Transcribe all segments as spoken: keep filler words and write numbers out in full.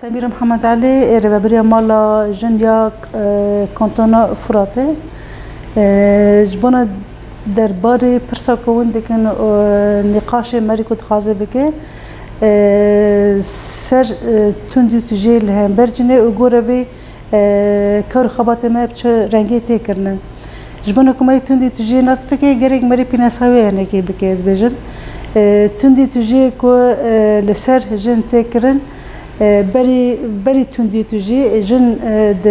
Semîr Mihemed Elî, rêveberiya mala jin ya, e, Kantona Furatê. E, ji bona derbarê pirsa ku hûn dikin, e, nîqaşê merî ku dixwaze bike, e, ser, e, tundî û tijî li hember jinê û gore vê, e, kar û xebatê me bi çi rengê tê kirine. Ji bona ku merî tundî tijî nas bike, gerek merî pînasa wê hinekê bike, ez bêjim. E, tundî tijî ku, e, li ser jin tê kirin, e, berî, berî tundî tijî jin, e, di,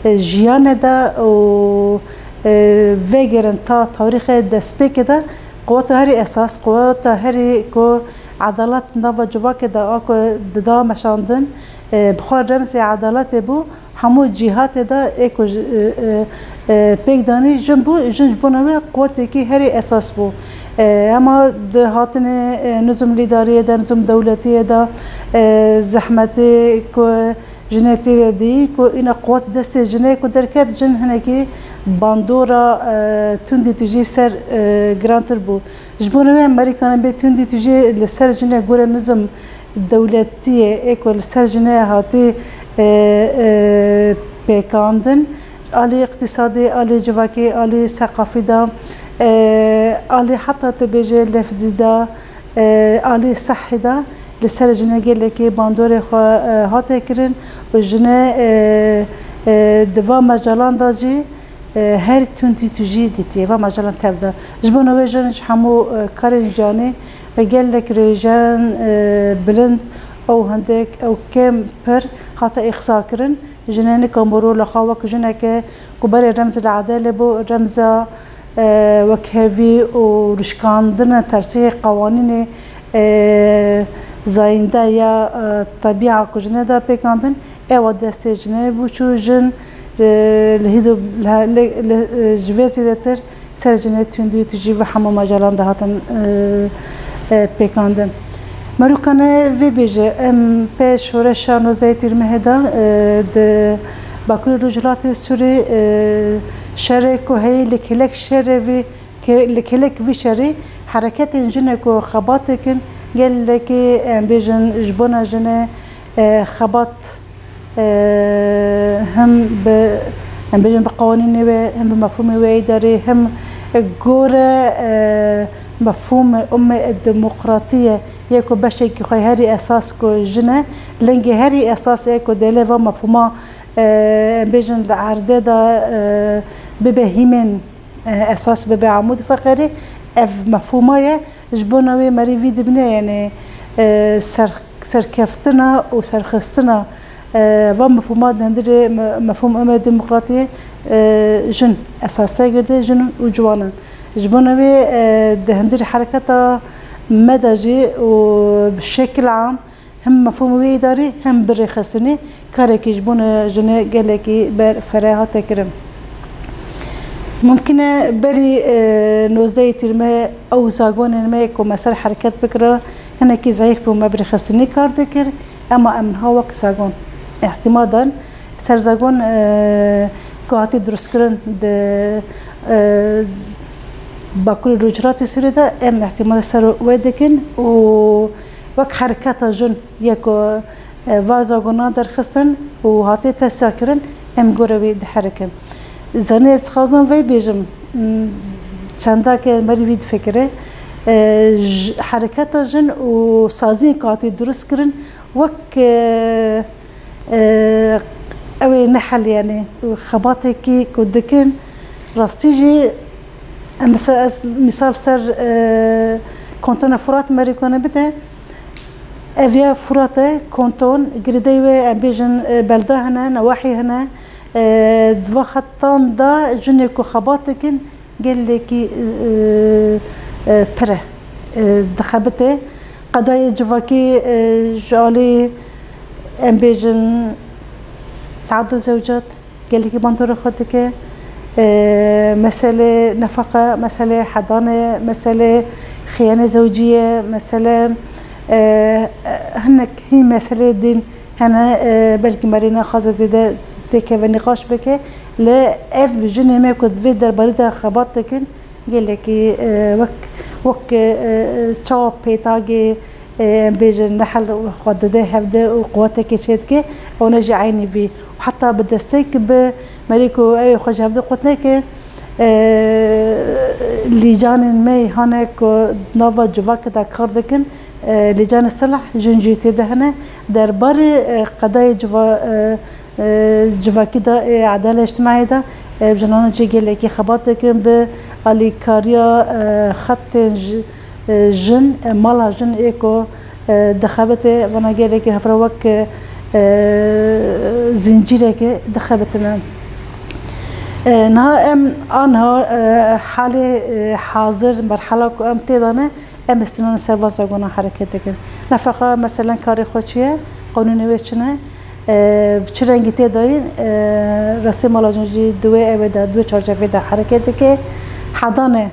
e, jiyanê de û, e, vegerin ta tarîxê destpêkê de quweta herî esas, quweta herî ku edalet nava civakê de a ku dida meşandin, e, bi xwe remzê edaletê bû, hemû cîhatê de ê ku ji, e, e, e, pêk danî jin bû, jin ji bona wê quwetekî herî esas bû. E, hema di hatinê, e, nizm lîdariyê de, nizm dewletiyê de, e, zehmetê ku jinê tê de dî, ku îna quwet destê jinê ku derket, jin hinekî bandora, e, tundî tijî ser, e, girantir bû. Ji bona wê merîkane bê tundî tijî li ser jinê gore nizm dewletiyê ê ku li ser jinê hatî, e, e, pêkandin, alî îqtîsadî, alî civakî, alî seqafî de, e, alî heta tu bêjê lefzî de, e, alî sehî de li ser jinê gelekî bandorê xwe, e, hate kirin û jinê, e, e, di va mecalan de jî, e, her tundî tijî dîtiye, va mecalan tev de. Ji bona wê jin ji hemû, e, karên jiyanê ve gelek rêjen, e, bilind û hindik û kêm pir hate îxsa kirin. Jinê nika moro li xwe wek jineke ku berê remz li edelê bû, remza, e, wekhevî û rûşkandina tersê qewanînê, e, zayînde ya, e, tebîa ku jinê de pêkandin, ewa destê jinê bû çû jin, e, li hîdo, li, li, li, e, ji vê zêdetir ser jinê tundî û tijî ve hemû mecalan de hatin, e, e, pêkandin. Merûkane vê bêje, em pê şoreşa nozdehê Tîrmehê de, e, di Bakurê Rojhilatê Sûrê, e, şerê ku heyî li kêlek şerê vî, kê-, li kêlek vî şerî hereketên jinê ku xebat dikin, gelekî, em bêjin, ji bona jinê, e, xebat e, hem bi, em bêjin bi qewanînê wê, hem bi mefhûmê wê îdarî, hem gore, e, mefhûm û me demokratiyê yê ku beşekî xwe herî esas ku jin e, lengê herî esas ê ku dêlê va mefhûma, e, em bêjin di erdê de, e, bibe hîmên, e, esas bibe amûd feqerî, ev mefhûma ye. Ji bona wê merî vî dibîne, yanî, e, ser-, serkeftina û serxistina, e, va mefhûma di hundirê me-, mefhûm û me demokratiyê, e, jin esas te girde, jin û ciwanan. Ji bona wê, e, di hundirê hereketa me de jî û bi şekil am, hem mefhûm wê îdarî, hem bi rêxistinê karekî ji bona jinê gelekî ber fere hate kirin. Mumkin e berî, e, nozdehê Tîrmehê ew zagonên me ku me ser hereket bikira, hinekî zayîf bû, me bi rêxistinê kar dikir, ema em niha wek zagon îhtîmal dan ser zagon, e, ku hatî dirustkirin di, e, Bakurê Rojhilatê Sûrê de em îhtîmal ser wê dikin û wek hereketa jin yê ku, e, va zagona derxistin û hatiye tesîrkirin, em gore wî diherikin. Zanî ez dixwazim vê bêjim, m, çendake merî vî difikire, e, j-, hereketa jin û saziyên ku hatî dirustkirin wek, e, e, ew ê nehel, yanî xebatekî ku dikin, rastî jî, em, mesela ez mîsal ser, e, kontona Furat merîkane bide. Ev ya Furat e, konton, girêdayî wê, em bêjin, e, belda hene, newahî hene, e, di va xetan de jinê ku xebat dikin, gelekî, e, e, pir e, e, dixebite. Qedayê civakî, e, ji alî, em bêjin, teadu zewcat, gelekî bandora xwe dike. E, meselê nefeqa, meselê hedanê, meselê xiyane zewcî ye, mesele, e, hinek hî meselê din hene, e, belkî merî naxwaze zêde têkeve nîqaş bike, lê ev jinê me ku di vê derbarî de xebat dikin, gelekî, e, wek, wek, e, e, çawa pêtagê, Ê, em bêjin nehel xwe dide hevde û quwetekê çêdike, ew ne jî eynî bî. Heta bi destek bi merî ku ew ê xwe ji hevde qut neke, ê, lîcanên me hane ku nava civakê de kar dikin, ê, lîcanê silah jin jî tê de hene. Derbarê, ê, qedayê civa-, ê, ê, civakî de, ê, edale îctimaiyê de, ê, jinan jî gelekî xebat dikin bi alîkariya, ê, xetên ji-, ê, jin, ê, mala jin ê ku, ê, dixebite, vana gelekî hevre wek, ê, zincîrekê dixebitine. Ê, niha em aniha, ê, halê, ê, hazir, merhala ku em tê de ne, em îstînan serbaza gona hereket dikin. Ne feqet meselen karê xwe çi ye, qanûnê wê çi ne, e, bi çi rengî tê dayîn, e, rastî mala jin jî di wê ew ê de, di wê çarçevê de hereket dike. Hedane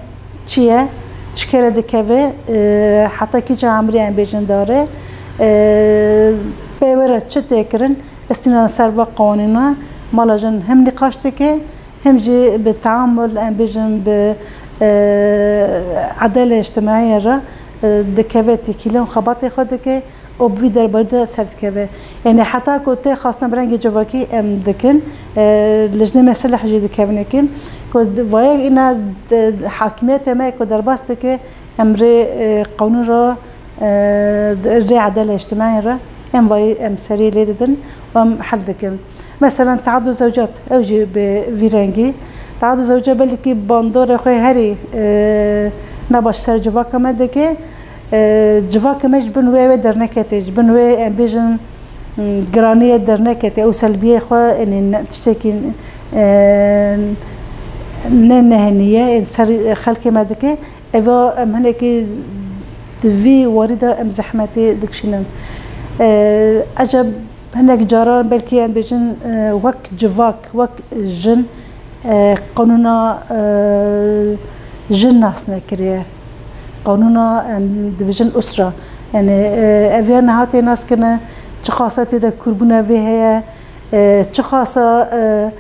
çi ye, ji kê re dikeve, e, heta kîja emrê em bêjin dare, e, pê wê re çi tê kirin, îstînan ser va qanûna mala jin hem nîqaş dike, hem jî bi teamul, em bêjin bi, e, edale îctimaiyê re, e, dikeve têkilî û xebatê xwe dike û bi vî derbarî de ser dikeve. Yanî heta ku tê xwestin bi rengê civakî em dikin, e, lijnê me sileh jî dikevin ki ku vaye îna, e, hakimiyetê me ku derbas dike, em rê, e, qanûn re, e, rê edale îctimaiyê re em vayî em serî lê didin û em hel dikin. Meselen, teadu zewcat, ew jî bi vî rengî. Teadu zewcat belkî bandorê xwe herî, e, nebaş ser civaka me dike. E, civaka me ji bin wê wê derneketê, ji bin wê em bêjin, m, giraniyê derneketê, ew selbiyê xwe, yanî ne, tiştekî, e, ne nehenî ye, ên ser xelkê me dike. Eva em hinekî di vî warî de em zehmetê dikişînin. E, eceb hinek caran belkî em bêjin, e, wek civak, wek jin, e, qanûna, e, jin nas nekiriye. Qanûna em dibêjin usra. Yanî, e, ev ya niha tê nas kirine, çiqasa tê de kûrbûna vê heye, e, çiqasa, e,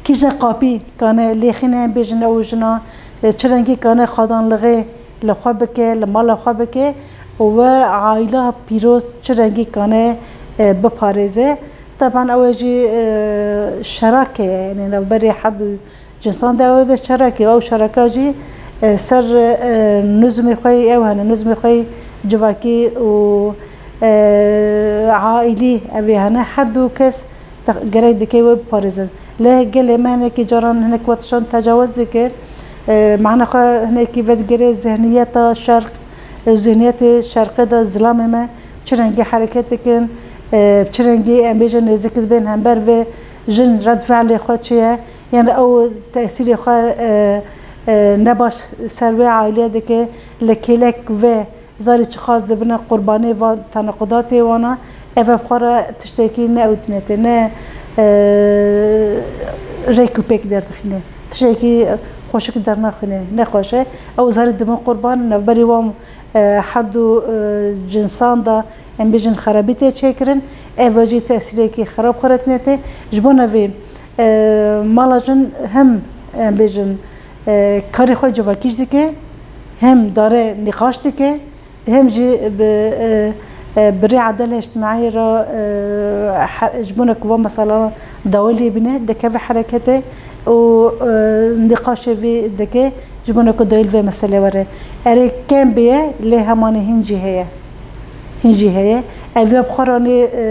Kîjan qapî kane lêxîne, bêjin ew jina, e, çi rengî kane xwedanlixê li xwe bike, li mala xwe bike û we aîla pîroz çi rengî kane, e, biparêze. Teban ew ê jî, e, şerake ye, yanî navberê her du cinsan de ew ê de şerake ye. Ew şeraka jî, e, ser, e, nizmê xwe yê ew hene, nizmê xwe yê civakî û, e, aîlî ev ê hene. Her du kes Te-, gerek dike wê biparêzin. Lê gelê me hinekî caran hinek we tiştan tecawuz dike. E, mana xwe hinekî vedigere zihniyeta şerq, e, zihniyetê şerqê de zilamê me çi rengî hereket dikin, e, çi rengî em bêjin nêzik dibên hember vê jin red fiilê xwe çi ye, yan ew tesîrê xwe, e, e, nebaş ser wê aîlê dike, li kêlek vê zarî çiqas dibine qurbanê van tenequdatê wana, ev ev xwe re tiştekî ne ew tînetê, ne, e, rêk û pêk derdixîne. Tiştekî xweşik dernaxîne, nexweş e. Ew zarî dibin qurban, navberî wan, e, her du, e, cinsan de, em bêjin, xerabî tê çêkirin. Ev jî tesîrekî xerab xwe re tînetê. Ji bona vê, e, mala jin hem, em bêjin, e, karê xwe civakî jî dike, hem dare nîqaş dike, hem jî bi, e, e, bi rê edale îctimaiyê re, e, he-, ji bona ku van meseleyan dawî lê bîne, dikeve hereketê û, e, nîqaşê vî dike, ji bona ku dawî li vê meselê were. Erê, kem bêye, lê hemanî hîn jî heye. Hîn jî heye. Ev ya bi xwe re nê, e,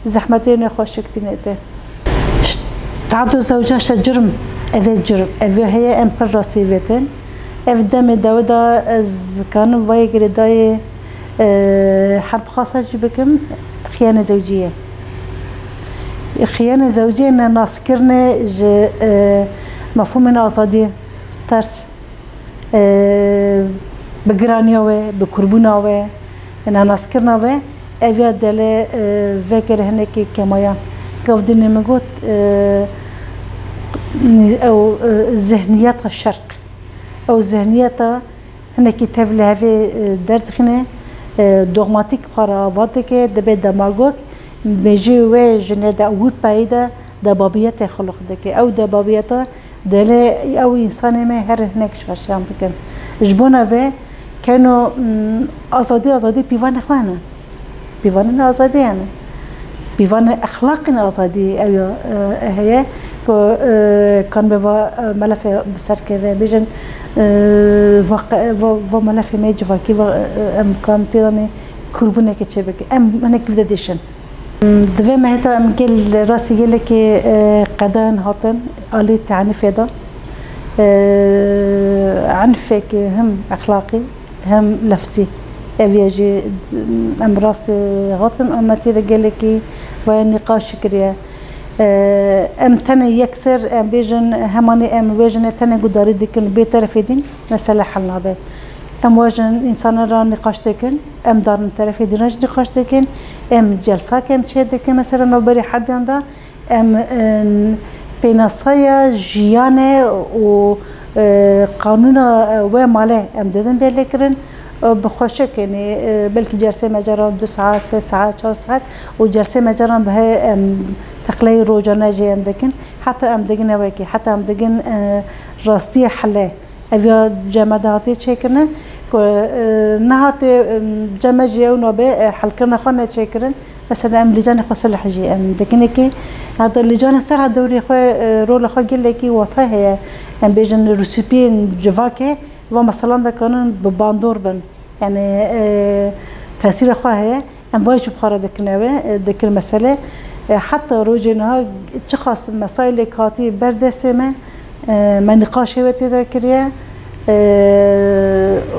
zehmetê nexweşik tîne te. Teadu zewca şe curm, ev ê curm, ev ê heye em pir rastî vêtin. Ev demê dawê da ez kanim vayê girêdayê, e, her bi xasa jî bikim, xiyane zewcî ye. Xiyane zewcî ye ne naskirine ji, e, mefhûmên azadî ters. E, bi giraniya we, bi kurbûna we, nenaskirina we, ev ya dele, e, vekere hinekî kemayan. Gavdinê min got, e, ew, e, zihniyeta şerq. Ew zihniyeta hinekî tev li hevê, e, derdixîne, e, dogmatîk xwe re ava dike, dibe demagog, mêjê wê jinê de, wî peyî de debabiyetê xuluq dike. Ew debabiyeta Delê ew însanê me her hinek şaşiyan bikin. Ji bona ve Heno, mm, azadî, azadî pîvanê xwe hene. Pîvanê azadî hene. Pîvanê exlaqên azadî ew ya, e, heye ku, e, kan be va, e, melefê bi ser keve. Bêjin, e, va qe-, va, va melefê me civakî va, e, em kan têdanê kurbûneke çêbike. Em hinek vide dişin. Divê me heta em gel rastî gelekî, e, qedan hatin alî tenîfê de. E, enfek hem exlaqî hem lefzî. Ev ya jî em rastî hatin û me tê de gelekî vaya nîqaş kiriye. E, em tenê yekser, em bêjin hemanî em wê jinê tenê gudarî dikin bê terefê dîn, mesele hel nabe. Em wajin însanan re nîqaş dikin, em darin terefê dî re jî nîqaş dikin, em celsa ke em çê dikin, mesela navberî herdiyan de em, e, pênasaya jiyane û, e, qanûna, e, wê malê em didin bêlêkirin, e, bi xweşik, yanî, e, belkî cersê me caran du saet, sê saet, çar saet û cersê me caran bi he em teqleyê rojane jî em dikin. Heta em digine wekî, heta em digin, e, rastiya hele. Ev ya ceme de hatiye çêkirine, ku, e, nehatiye, e, ceme jî ew nabe, e, helkirina xwe neçêkirin. Mesela em lîcanê xwe silih jî em dikinekî. Heta lîcanê ser ha dewrê xwe, e, rola xwe gelekî watay heye. Em bêjin rûsûpiyên civakê va meselan dikanin bi bandor bin. Yani, e, tesîra xwe heye. Em vay jî bi xwe re dikin ew ê, e, dikin mesele. E, heta rojê niha çiqas mesaîlek hatî ber destê me, e, me nîqaşê wê tê de kiriye, e,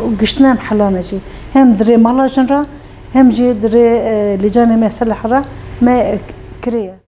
û giştine em helane jî. Hem di rê mala jin re, hem jî di rê, e, lîcanê me silih re me, e, kiriye.